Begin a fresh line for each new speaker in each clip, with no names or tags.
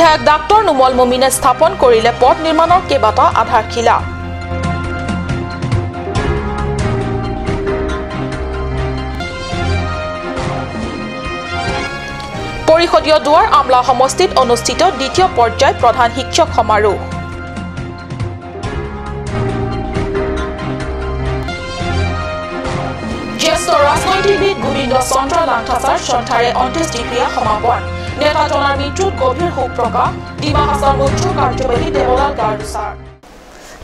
বিধায়ক ডাক্তৰ নোমল মুমিনে স্থাপন কৰিলে পথ নিৰ্মাণৰ কেইবাটাও আধাৰশিলা। পৰিষদীয় দুৱাৰ আমলা সমষ্টিত অনুষ্ঠিত দ্বিতীয় পৰ্যায় প্ৰধান শিক্ষক সমাৰোহ। জ্যেষ্ঠ ৰাজনৈতিকবিদ গোবিন্দ চন্দ্ৰ লাংথাচাৰ সন্থাৰে অন্ত্যেষ্টিক্ৰিয়া সমাপন। নেতাজনৰ মৃত্যুত গভীৰ শোক প্ৰকাশ ডিমা হাছাওৰ মুখ্য কাৰ্যবাহী দেৱলাল গাৰ্লোচাৰ।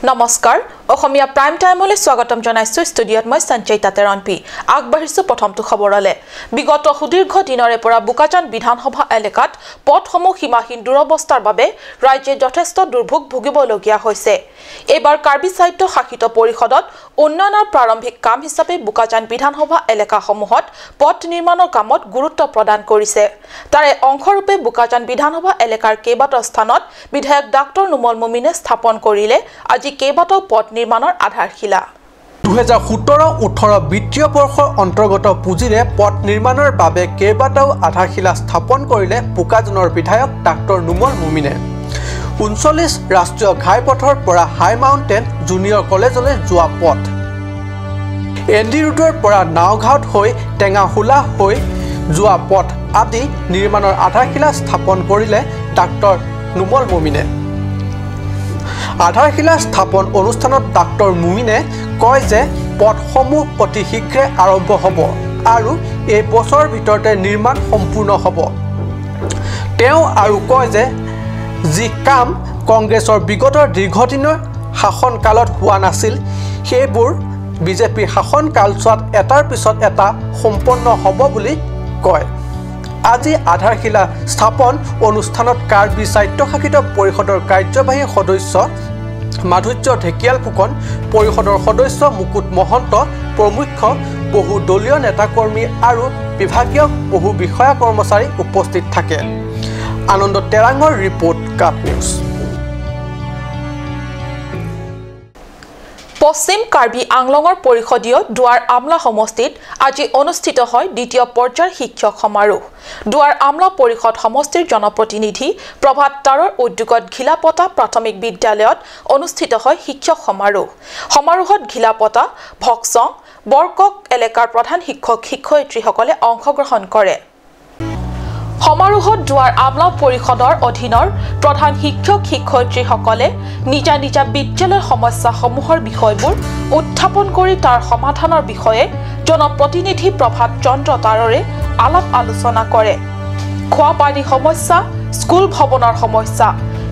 নমস্কাৰ, অসমীয়া প্ৰাইম টাইমলৈ স্বাগতম জনাইছো। ষ্টুডিঅ'ত মই সঞ্চয়িতা তেৰণপি। আগবাঢ়িছো প্ৰথমটো খবৰলৈ। বিগত সুদীৰ্ঘ দিনৰে পৰা বোকাজান বিধানসভা এলেকাত পথসমূহ সীমাহীন দুৰৱস্থাৰ বাবে ৰাজ্যে যথেষ্ট দুৰ্ভোগ ভুগিবলগীয়া হৈছে। এইবাৰ কাৰ্বি সাহিত্য শাসিত পৰিষদত উন্নয়নৰ প্ৰাৰম্ভিক কাম হিচাপে বোকাজান বিধানসভা এলেকাসমূহত পথ নিৰ্মাণৰ কামত গুৰুত্ব প্ৰদান কৰিছে। তাৰে অংশৰূপে বোকাজান বিধানসভা এলেকাৰ কেইবাটাও স্থানত বিধায়ক ডাক্তৰ নোমল মুমিনে স্থাপন কৰিলে আজি কেইবাটাও পথ নিৰ্মাণৰ আধাৰশিলা।
2017-18 বিত্তীয় বৰ্ষৰ অন্তৰ্গত পুঁজিৰে পথ নিৰ্মাণৰ বাবে কেইবাটাও আধাৰশিলা স্থাপন কৰিলে বোকাজানৰ বিধায়ক ডাক্তৰ নোমল মুমিনে। 39 ৰাষ্ট্ৰীয় ঘাইপথৰ পৰা হাই মাউণ্টেইন জুনিয়ৰ কলেজলৈ যোৱা পথ, এন ডি ৰোডৰ পৰা নাওঘাট হৈ টেঙাহোলা হৈ যোৱা পথ আদি নিৰ্মাণৰ আধাৰশিলা স্থাপন কৰিলে ডাক্তৰ নোমল মুমিনে। আধাৰশিলা স্থাপন অনুষ্ঠানত ডাক্তৰ মুমিনে কয় যে পথসমূহ অতি শীঘ্ৰে আৰম্ভ হ'ব আৰু এই বছৰৰ ভিতৰতে নিৰ্মাণ সম্পূৰ্ণ হ'ব। তেওঁ আৰু কয় যে যি কাম কংগ্ৰেছৰ বিগত দীৰ্ঘদিনৰ শাসনকালত হোৱা নাছিল, সেইবোৰ বিজেপিৰ শাসনকালছোৱাত এটাৰ পিছত এটা সম্পন্ন হ'ব বুলি কয়। আজি আধাৰশিলা স্থাপন অনুষ্ঠানত কাৰ্বি স্বায়ত্তশাসিত পৰিষদৰ কাৰ্যবাহী সদস্য মাধুৰ্য ঢেকিয়াল ফুকন, পৰিষদৰ সদস্য মুকুট মহন্ত প্ৰমুখ্য বহু দলীয় নেতাকৰ্মী আৰু বিভাগীয় বহু বিষয়া কৰ্মচাৰী উপস্থিত থাকে। আনন্দ তেৰাঙৰ ৰিপৰ্ট, কাপ নিউজ।
পশ্চিম কাৰ্বি আংলঙৰ পৰিষদীয় দুৱাৰ আমলা সমষ্টিত আজি অনুষ্ঠিত হয় দ্বিতীয় পৰ্যায়ৰ শিক্ষক সমাৰোহ। দুৱাৰ আমলা পৰিষদ সমষ্টিৰ জনপ্ৰতিনিধি প্ৰভাত তাৰৰ উদ্যোগত ঘিলাপতা প্ৰাথমিক বিদ্যালয়ত অনুষ্ঠিত হয় শিক্ষক সমাৰোহ। সমাৰোহত ঘিলাপতা, ভকচং, বৰকক এলেকাৰ প্ৰধান শিক্ষক শিক্ষয়িত্ৰীসকলে অংশগ্ৰহণ কৰে। সমাৰোহত দুৱাৰ আমলা পৰিষদৰ অধীনৰ প্ৰধান শিক্ষক শিক্ষয়িত্ৰীসকলে নিজা নিজা বিদ্যালয়ৰ সমস্যাসমূহৰ বিষয়বোৰ উত্থাপন কৰি তাৰ সমাধানৰ বিষয়ে জনপ্ৰতিনিধি প্ৰভাত চন্দ্ৰ তাৰৰে আলাপ আলোচনা কৰে। খোৱা পানী সমস্যা, স্কুল ভৱনৰ সমস্যা,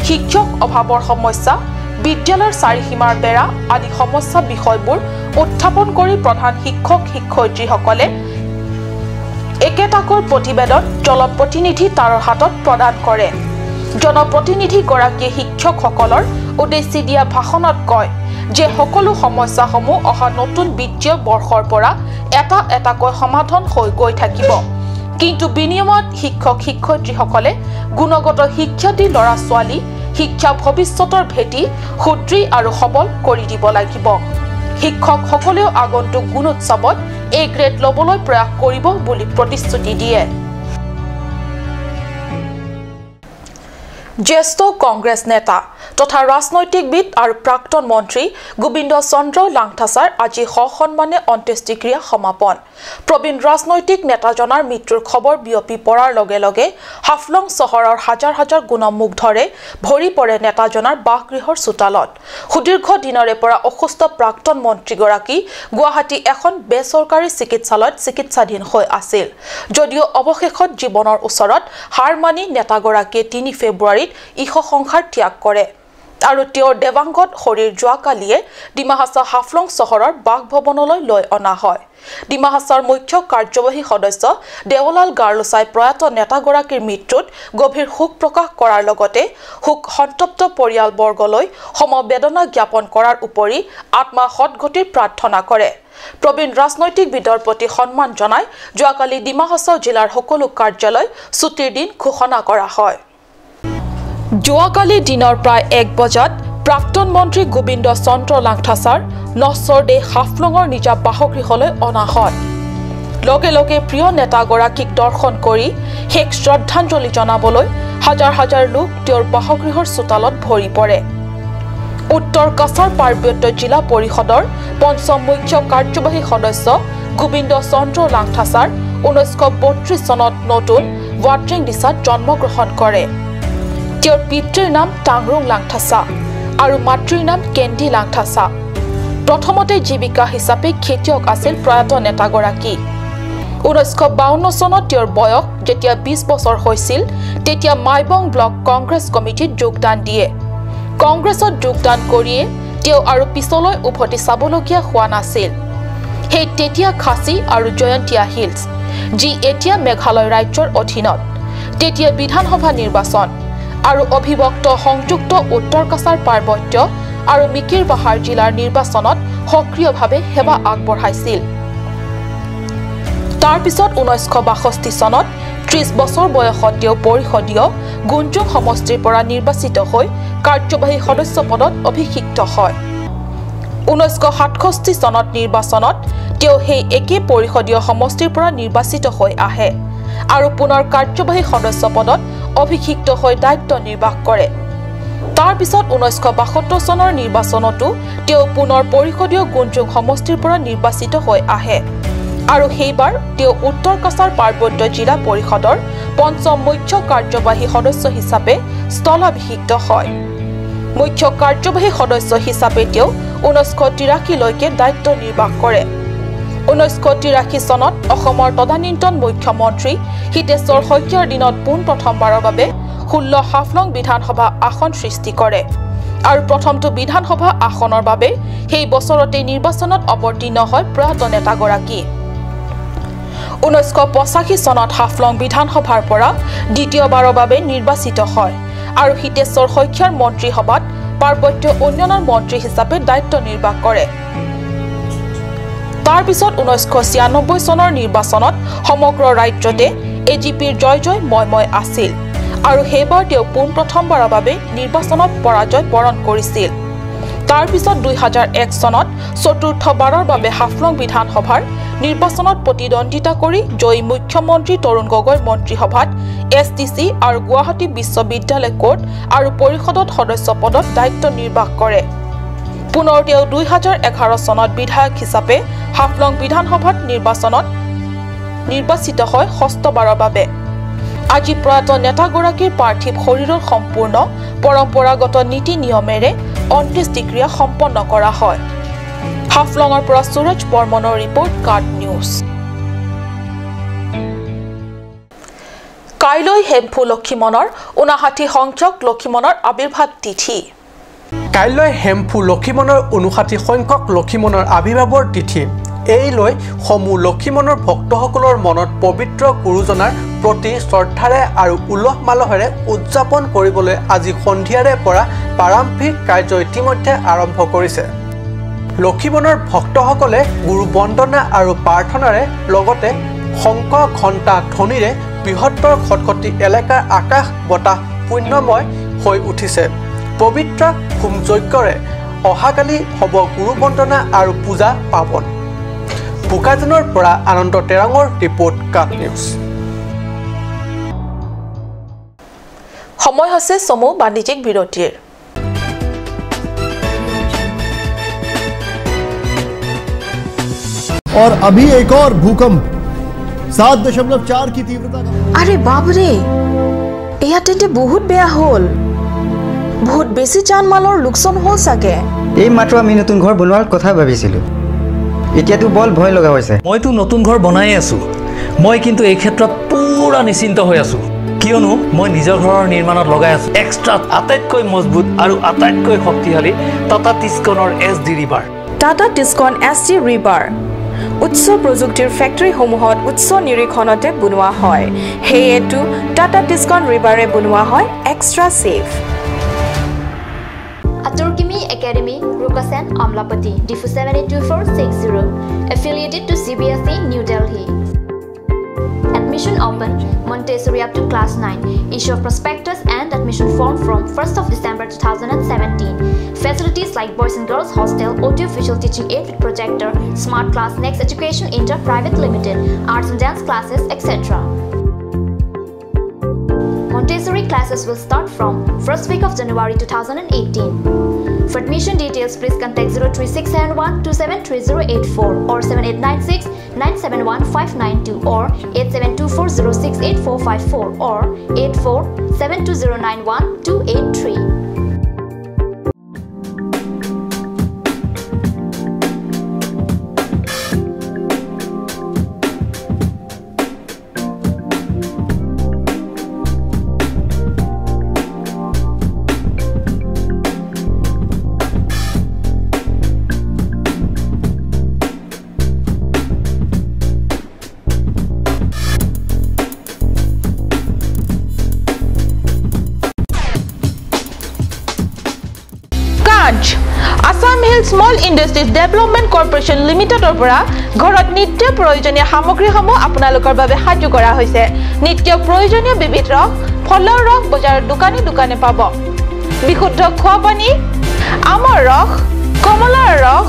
শিক্ষক অভাৱৰ সমস্যা, বিদ্যালয়ৰ চাৰিসীমাৰ বেৰা আদি সমস্যা বিষয়বোৰ উত্থাপন কৰি প্ৰধান শিক্ষক শিক্ষয়িত্ৰীসকলে একেটাকৈ প্ৰতিবেদন জনপ্ৰতিনিধি তাৰৰ হাতত প্ৰদান কৰে। জনপ্ৰতিনিধিগৰাকীয়ে শিক্ষকসকলৰ উদ্দেশ্যি দিয়া ভাষণত কয় যে সকলো সমস্যাসমূহ অহা নতুন বিত্তীয় বৰ্ষৰ পৰা এটা এটাকৈ সমাধান হৈ গৈ থাকিব, কিন্তু বিনিময়ত শিক্ষক শিক্ষয়িত্ৰীসকলে গুণগত শিক্ষা দি ল'ৰা ছোৱালী শিক্ষা ভৱিষ্যতৰ ভেটি সুদৃঢ় আৰু সবল কৰি দিব লাগিব। শিক্ষকসকলেও আগন্তুক গুণোৎসৱত এ গ্ৰেড ল'বলৈ প্ৰয়াস কৰিব বুলি প্ৰতিশ্ৰুতি দিয়ে। জ্যেষ্ঠ কংগ্ৰেছ নেতা তথা ৰাজনৈতিকবিদ আৰু প্ৰাক্তন মন্ত্ৰী গোবিন্দ চন্দ্ৰ লাংথাচাৰ আজি সসন্মানে অন্ত্যেষ্টিক্ৰিয়া সমাপন। প্ৰবীণ ৰাজনৈতিক নেতাজনৰ মৃত্যুৰ খবৰ বিয়পি পৰাৰ লগে লগে হাফলং চহৰৰ হাজাৰ হাজাৰ গুণমুগ্ধৰে ভৰি পৰে নেতাজনৰ বাসগৃহৰ চোতালত। সুদীৰ্ঘ দিনৰে পৰা অসুস্থ প্ৰাক্তন মন্ত্ৰীগৰাকী গুৱাহাটী এখন বেচৰকাৰী চিকিৎসালয়ত চিকিৎসাধীন হৈ আছিল যদিও অৱশেষত জীৱনৰ ওচৰত হাৰ মানি নেতাগৰাকীয়ে 3 ফেব্ৰুৱাৰীত ইহ সংসাৰ ত্যাগ কৰে আৰু তেওঁৰ দেৱাংগত শৰীৰ যোৱাকালিয়ে ডিমা হাছাও হাফলং চহৰৰ বাসভৱনলৈ লৈ অনা হয়। ডিমা হাছাওৰ মুখ্য কাৰ্যবাহী সদস্য দেৱলাল গাৰ্লোচাই প্ৰয়াত নেতাগৰাকীৰ মৃত্যুত গভীৰ শোক প্ৰকাশ কৰাৰ লগতে শোক সন্তপ্ত পৰিয়ালবৰ্গলৈ সমবেদনা জ্ঞাপন কৰাৰ উপৰি আত্মা সদগতিৰ প্ৰাৰ্থনা কৰে। প্ৰবীণ ৰাজনৈতিকবিদৰ প্ৰতি সন্মান জনাই যোৱাকালি ডিমা হাছাও জিলাৰ সকলো কাৰ্যালয় ছুটিৰ দিন ঘোষণা কৰা হয়। যোৱাকালি দিনৰ প্ৰায় 1 বজাত প্ৰাক্তন মন্ত্ৰী গোবিন্দ চন্দ্ৰ লাংথাচাৰ নশ্বৰ দেহ হাফলঙৰ নিজা বাসগৃহলৈ অনা হয়। লগে লগে প্ৰিয় নেতাগৰাকীক দৰ্শন কৰি শেষ শ্ৰদ্ধাঞ্জলি জনাবলৈ হাজাৰ হাজাৰ লোক তেওঁৰ বাসগৃহৰ চোতালত ভৰি পৰে। উত্তৰ কাছাৰ পাৰ্বত্য জিলা পৰিষদৰ পঞ্চম মুখ্য কাৰ্যবাহী সদস্য গোবিন্দ চন্দ্ৰ লাংথাছাৰ 1932 চনত নতুন ৱাট্ৰেং দিছাত জন্মগ্ৰহণ কৰে। তেওঁৰ পিতৃৰ নাম টাংৰুং লাংথাছা আৰু মাতৃৰ নাম কেন্দি লাংথাছা। প্ৰথমতে জীৱিকা হিচাপে খেতিয়ক আছিল প্ৰয়াত নেতাগৰাকী। 1952 চনত তেওঁৰ বয়স যেতিয়া 20 বছৰ হৈছিল তেতিয়া মাইবং ব্লক কংগ্ৰেছ কমিটিত যোগদান দিয়ে। কংগ্ৰেছত যোগদান কৰিয়ে তেওঁ আৰু পিছলৈ উভতি চাবলগীয়া হোৱা নাছিল। সেই তেতিয়া খাচী আৰু জয়ন্তীয়া হিলছ, যি এতিয়া মেঘালয় ৰাজ্যৰ অধীনত, তেতিয়া বিধানসভা নিৰ্বাচন আৰু অভিভক্ত সংযুক্ত উত্তৰ কাছাৰ পাৰ্বত্য আৰু মিকিৰ বাহাৰ জিলাৰ নিৰ্বাচনত সক্ৰিয়ভাৱে সেৱা আগবঢ়াইছিল। তাৰ পিছত 1962 চনত 30 বছৰ বয়সত তেওঁ পৰিষদীয় গুঞ্জুং সমষ্টিৰ পৰা নিৰ্বাচিত হৈ কাৰ্যবাহী সদস্য পদত অভিষিক্ত হয়। 1967 চনত নিৰ্বাচনত তেওঁ সেই একে পৰিষদীয় সমষ্টিৰ পৰা নিৰ্বাচিত হৈ আহে আৰু পুনৰ কাৰ্যবাহী সদস্য পদত অভিষিক্ত হৈ দায়িত্ব নিৰ্বাহ কৰে। তাৰ পিছত 1972 চনৰ নিৰ্বাচনতো তেওঁ পুনৰ পৰিষদীয় গুঞ্জুং সমষ্টিৰ পৰা নিৰ্বাচিত হৈ আহে আৰু সেইবাৰ তেওঁ উত্তৰ কাছাৰ পাৰ্বত্য জিলা পৰিষদৰ পঞ্চম মুখ্য কাৰ্যবাহী সদস্য হিচাপে স্থলাভিষিক্ত হয়। মুখ্য কাৰ্যবাহী সদস্য হিচাপে তেওঁ 1983লৈকে দায়িত্ব নিৰ্বাহ কৰে। 1983 চনত অসমৰ তদানীন্তন মুখ্যমন্ত্ৰী হিতেশ্বৰ শইকীয়াৰ দিনত পোনপ্ৰথমবাৰৰ বাবে 16 হাফলং বিধানসভা আসন সৃষ্টি কৰে আৰু প্ৰথমটো বিধানসভা আসনৰ বাবে সেই বছৰতে নিৰ্বাচনত অৱতীৰ্ণ হয় প্ৰয়াত নেতাগৰাকী। 1985 চনত হাফলং বিধানসভাৰ পৰা দ্বিতীয়বাৰৰ বাবে নিৰ্বাচিত হয় আৰু হিতেশ্বৰ শইকীয়াৰ মন্ত্ৰীসভাত পাৰ্বত্য উন্নয়নৰ মন্ত্ৰী হিচাপে দায়িত্ব নিৰ্বাহ কৰে। তাৰ পিছত 1996 চনৰ নিৰ্বাচনত সমগ্ৰ ৰাজ্যতে এজিপিৰ জয় জয় ময়ময় আছিল আৰু সেইবাৰ তেওঁ পোনপ্ৰথমবাৰৰ বাবে নিৰ্বাচনত পৰাজয় বৰণ কৰিছিল। তাৰ পিছত 2001 চনত চতুৰ্থবাৰৰ বাবে হাফলং বিধানসভাৰ নিৰ্বাচনত প্ৰতিদ্বন্দ্বিতা কৰি জয়ী মুখ্যমন্ত্ৰী তৰুণ গগৈৰ মন্ত্ৰীসভাত এছ টি চি আৰু গুৱাহাটী বিশ্ববিদ্যালয় কোৰ্ট আৰু পৰিষদত সদস্য পদত দায়িত্ব নিৰ্বাহ কৰে। পুনৰ তেওঁ 2011 চনত বিধায়ক হিচাপে হাফলং বিধানসভাত নিৰ্বাচনত নিৰ্বাচিত হয় ষষ্ঠবাৰৰ বাবে। আজি প্ৰয়াত নেতাগৰাকীৰ পাৰ্থিৱ শৰীৰৰ সম্পূৰ্ণ পৰম্পৰাগত নীতি নিয়মেৰে অন্ত্যেষ্টিক্ৰিয়া সম্পন্ন কৰা হয়। হাফলঙৰ পৰা সুৰজ বৰ্মনৰ ৰিপৰ্ট, কাৰ্ড নিউজ। কাইলৈ হেমফু লক্ষীমনৰ 59 সংখ্যক লক্ষীমনৰ আৱিৰ্ভাৱ তিথি।
কাইলৈ হেমফু লক্ষীমনৰ 59 সংখ্যক লক্ষীমনৰ আৱিৰ্ভাৱৰ তিথি। এই লৈ সমূহ লক্ষীমনৰ ভক্তসকলৰ মনত পবিত্ৰ গুৰুজনাৰ প্ৰতি শ্ৰদ্ধাৰে আৰু উলহ মালহেৰে উদযাপন কৰিবলৈ আজি সন্ধিয়াৰে পৰা প্ৰাৰম্ভিক কাৰ্য ইতিমধ্যে আৰম্ভ কৰিছে। লক্ষীমনৰ ভক্তসকলে গুৰু বন্দনা আৰু প্ৰাৰ্থনাৰে লগতে শংখ ঘণ্টা ধ্বনিৰে বৃহত্তৰ খটখটি এলেকাৰ আকাশ বতাহ পুণ্যময় হৈ উঠিছে। পবিত্ৰ হোমযজ্ঞৰে অহাকালি হ'ব গুৰু বন্দনা আৰু পূজা পাৰ্বণ। বোকাজানৰ পৰা আনন্দ তেৰাঙৰ ৰিপৰ্ট, কাট নিউজ।
সময় হৈছে চমু বাণিজ্যিক বিৰতিৰ।
और अभी एक और भूकंप 7.4 की तीव्रता का।
अरे बाप रे, এয়া তেন্তে বহুত বেয়া হ'ল। বহুত বেছি জান মালৰ লোকচান হ'ল চাগে।
এই মাত্ৰ আমি নতুন ঘৰ বনোৱাৰ কথা ভাবিছিলোঁ, এতিয়াতো বল ভয় লগা হৈছে।
মইতো নতুন ঘৰ বনাই আছোঁ। মই কিন্তু এই ক্ষেত্ৰত পুৰা নিশ্চিন্ত হৈ আছোঁ, কিয়নো মই নিজৰ ঘৰৰ নিৰ্মাণত লগাই আছোঁ এক্সট্ৰা আটাইতকৈ মজবুত আৰু আটাইতকৈ শক্তিশালী Tata টিস্কনৰ S D rebar.
Tata Tiscon S D rebar উচ্চ প্ৰযুক্তিৰ ফেক্টৰীসমূহত উচ্চ নিৰীক্ষণতে বনোৱা হয়, সেয়েতো টাটা টিস্কন ৰিবাৰে বনোৱা হয় extra safe.
Aturkimi Academy, Rukasen, Amlapati, Difu 782460, affiliated to CBSE, New Delhi. Admission open, Montessori up to class 9. Issue of prospectus and admission form from 1st of December 2017. Facilities like boys and girls hostel, audio-visual teaching aid with projector, smart class, Next Education Inter Private Limited, arts and dance classes, etc. Montessori classes will start from first week of January 2018. For admission details, please contact 03671 273084 or 7896 971 592 or 8724068454 or 8472091283.
Assam Hill Small Industries Development Corporation লিমিটেডৰ পৰা ঘৰত নিত্য প্ৰয়োজনীয় সামগ্ৰীসমূহ আপোনালোকৰ বাবে সাজু কৰা হৈছে। নিত্য প্ৰয়োজনীয় বিবিধ ৰস, ফলৰ ৰস বজাৰৰ দোকানে দোকানে পাব। বিশুদ্ধ খোৱা পানী, আমৰ ৰস, কমলাৰ ৰস,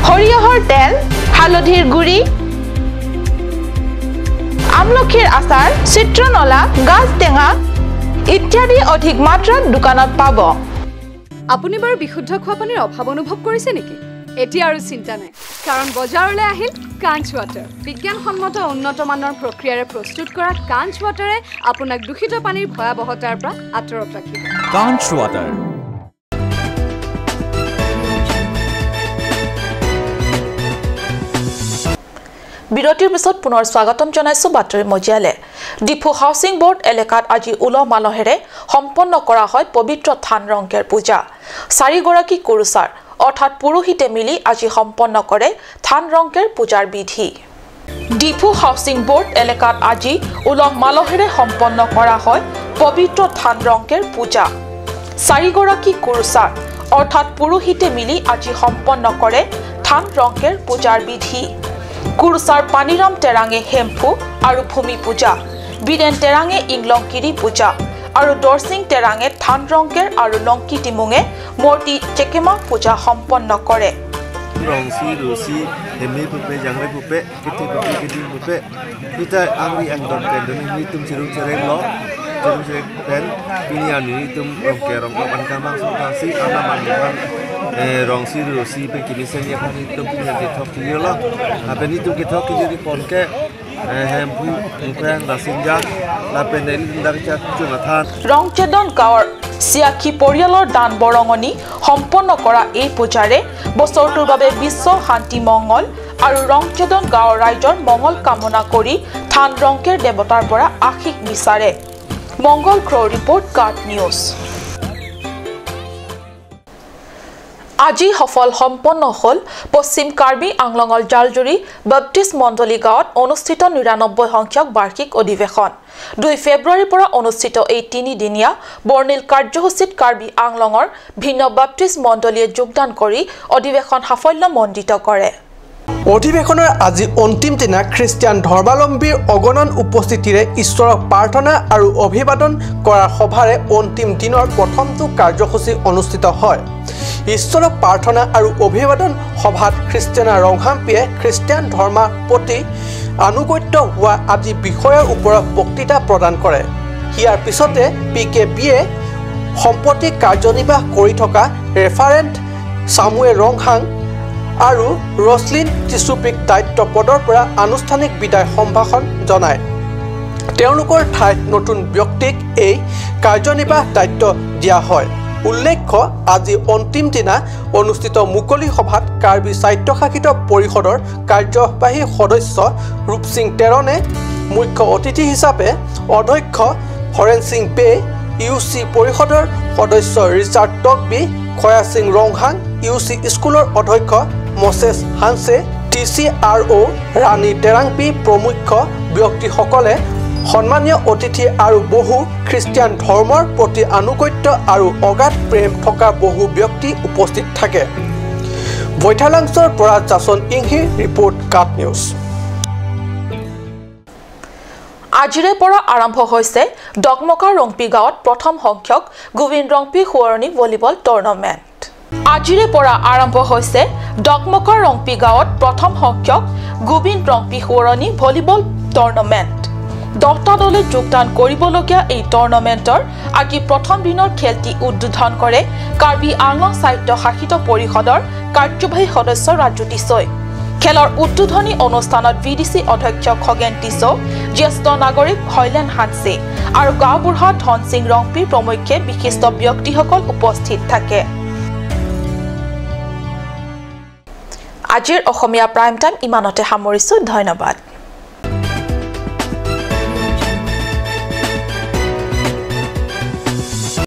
সৰিয়হৰ তেল, হালধিৰ গুড়ি, আমলখিৰ আচাৰ, চিত্ৰনলা, গাজ টেঙা ইত্যাদি অধিক মাত্ৰাত দোকানত পাব।
আপুনি বাৰু বিশুদ্ধ খোৱা পানীৰ অভাৱ অনুভৱ কৰিছে নেকি? এতিয়া আৰু চিন্তা নাই, কাৰণ বজাৰলৈ আহিল কাঞ্চ ৱাটাৰ। বিজ্ঞানসন্মত উন্নত মানৰ প্ৰক্ৰিয়াৰে প্ৰস্তুত কৰা কাঞ্চ ৱাটাৰে আপোনাক দূষিত পানীৰ ভয়াৱহতাৰ পৰা আঁতৰত ৰাখিব।
কাঞ্চ ৱাটাৰ।
বিৰতিৰ পিছত পুনৰ স্বাগতম জনাইছো বাতৰি মজিয়ালে। ডিফু হাউচিং বোৰ্ড এলেকাত আজি উলহ মালহেৰে সম্পন্ন কৰা হয় পবিত্ৰ থান ৰংকেৰ পূজা। চাৰিগৰাকী কুৰুচাৰ অৰ্থাৎ পুৰোহিতে মিলি আজি সম্পন্ন কৰে থান ৰংকেৰ পূজাৰ বিধি। ডিফু হাউচিং বোৰ্ড এলেকাত আজি উলহ মালহেৰে সম্পন্ন কৰা হয় পবিত্ৰ থান ৰংকেৰ পূজা। চাৰিগৰাকী কুৰুচাৰ অৰ্থাৎ পুৰোহিতে মিলি আজি সম্পন্ন কৰে থান ৰংকেৰ পূজাৰ বিধি। কুৰুচাৰ পানীৰাম টেৰাঙে হেম্ফু আৰু ভূমি পূজা, বীৰেন টেৰাঙে ইংলংকিৰি পূজা আৰু দৰচিং টেৰাঙে থান ৰংকেৰ আৰু লংকি টিমুঙে মূৰ্তি চেকেমা পূজা সম্পন্ন কৰে। ৰংচেদন গাঁৱৰ চিয়াখী পৰিয়ালৰ দান বৰঙণি সম্পন্ন কৰা এই পূজাৰে বছৰটোৰ বাবে বিশ্ব শান্তি মংগল আৰু ৰংচেদন গাঁৱৰ ৰাইজৰ মংগল কামনা কৰি থান ৰংকেৰ দেৱতাৰ পৰা আশীষ বিচাৰে। মংগল ক্ৰ' ৰিপৰ্ট, কাট নিউজ। আজি সফল সম্পন্ন হ'ল পশ্চিম কাৰ্বি আংলঙৰ জালজুৰি বাপ্টিষ্ট মণ্ডলী গাঁৱত অনুষ্ঠিত ৯৯ সংখ্যক বাৰ্ষিক অধিৱেশন। ২ ফেব্ৰুৱাৰীৰ পৰা অনুষ্ঠিত এই তিনিদিনীয়া বৰ্ণিল কাৰ্যসূচীত কাৰ্বি আংলঙৰ ভিন্ন বাপ্টিষ্ট মণ্ডলীয়ে যোগদান কৰি অধিৱেশন সাফল্যমণ্ডিত কৰে।
অধিৱেশনৰ আজি অন্তিম দিনা খ্ৰীষ্টিয়ান ধৰ্মাৱলম্বীৰ অগণন উপস্থিতিৰে ঈশ্বৰক প্ৰাৰ্থনা আৰু অভিবাদন কৰাৰ সভাৰে অন্তিম দিনৰ প্ৰথমটো কাৰ্যসূচী অনুষ্ঠিত হয়। ঈশ্বৰক প্ৰাৰ্থনা আৰু অভিবাদন সভাত খ্ৰীষ্টিয়ানা ৰংহাম্পিয়ে খ্ৰীষ্টিয়ান ধৰ্মৰ প্ৰতি আনুগত্য হোৱা আদি বিষয়ৰ ওপৰত বক্তৃতা প্ৰদান কৰে। ইয়াৰ পিছতে পি কে বিয়ে সম্প্ৰতি কাৰ্যনিৰ্বাহ কৰি থকা ৰেফাৰেণ্ট চামুৱেল ৰংহাং আৰু ৰছলিন টিচুপিক দায়িত্ব পদৰ পৰা আনুষ্ঠানিক বিদায় সম্ভাষণ জনায়। তেওঁলোকৰ ঠাইত নতুন ব্যক্তিক এই কাৰ্যনিৰ্বাহ দায়িত্ব দিয়া হয়। উল্লেখ্য, আজি অন্তিম দিনা অনুষ্ঠিত মুকলি সভাত কাৰ্বি স্বায়ত্তশাসিত পৰিষদৰ কাৰ্যবাহী সদস্য ৰূপসিং টেৰণে মুখ্য অতিথি হিচাপে, অধ্যক্ষ হৰেণ সিং বে, ইউ চি পৰিষদৰ সদস্য ৰিচাৰ্ড টকবি, খয়াসিং ৰংহাং, ইউ চি স্কুলৰ অধ্যক্ষ Mrs Hanse, T C R O' Rani Terangpi প্ৰমুখ ব্যক্তিসকলে সন্মানীয় অতিথি আৰু বহু খ্ৰীষ্টিয়ান ধৰ্মৰ প্ৰতি আনুগত্য আৰু অগাধ প্ৰেম থকা বহু ব্যক্তি উপস্থিত থাকে। বৈঠালাংছৰ পৰা জাচন ইংহি, ৰিপৰ্ট, কাট নিউজ।
আজিৰে পৰা আৰম্ভ হৈছে ডকমকা ৰংপি গাঁৱত প্ৰথম সংখ্যক গোবিন্দ ৰংপি সোঁৱৰণী ভলীবল টুৰ্ণামেণ্ট। আজিৰে পৰা আৰম্ভ হৈছে ডকমকা ৰংপি গাঁৱত প্ৰথম সংখ্যক গোবিন্দ ৰংপি সোঁৱৰণী ভলীবল টুৰ্ণামেণ্ট। 10টা দলে যোগদান কৰিবলগীয়া এই টুৰ্ণামেণ্টৰ আজি প্ৰথম দিনৰ খেলটি উদ্বোধন কৰে কাৰ্বি আংলং স্বায়ত্ত শাসিত পৰিষদৰ কাৰ্যবাহী সদস্য ৰাজু টিছই। খেলৰ উদ্বোধনী অনুষ্ঠানত ভিডিচি অধ্যক্ষ খগেন টিছৌ, জ্যেষ্ঠ নাগৰিক হৈলেন হানছে আৰু গাঁওবুঢ়া ধন সিং ৰংপি প্ৰমুখ্যে বিশিষ্ট ব্যক্তিসকল উপস্থিত থাকে। আজিৰ অসমীয়া প্ৰাইম টাইম ইমানতে সামৰিছো। ধন্যবাদ।